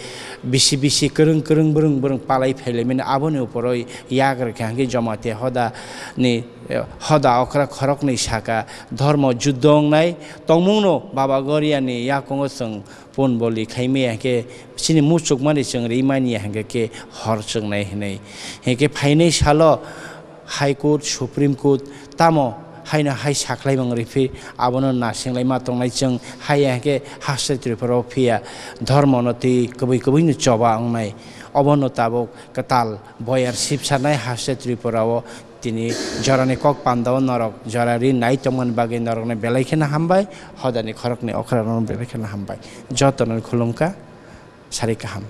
bisi bisi kwrwng kwrwng bwrwng bwrwng palai phailaimani aboni uporo yak rwkha hwnkhe Jamatia hoda ni Hoda okra khoroknwi saka, dhormo juddho wngnai tongmungno Baba Goriani yakungo chwng pun boli khaimaya hinkhe chini muchukmani chwng rimani hinkhe khe hor chwngnai hinwi. Hinkhe phainai salo High Court, Supreme Court tamo haino hai sakhlaimung riphi abono nasinglai ma tongnai chwng haiya hinkhe haste Tripura o phiya dhormono twi kwbwi kwbwino choba wngnai. Obono tabuk kwtal boyar sipsarnai haste Tripura o tini jorani kok pandao norok jora ri nai tongmani bagwi norokno belai kheno hambai, hodani khoroknwi okra rokno belai kheno hambai. Jotono khulumkha, sari kaham.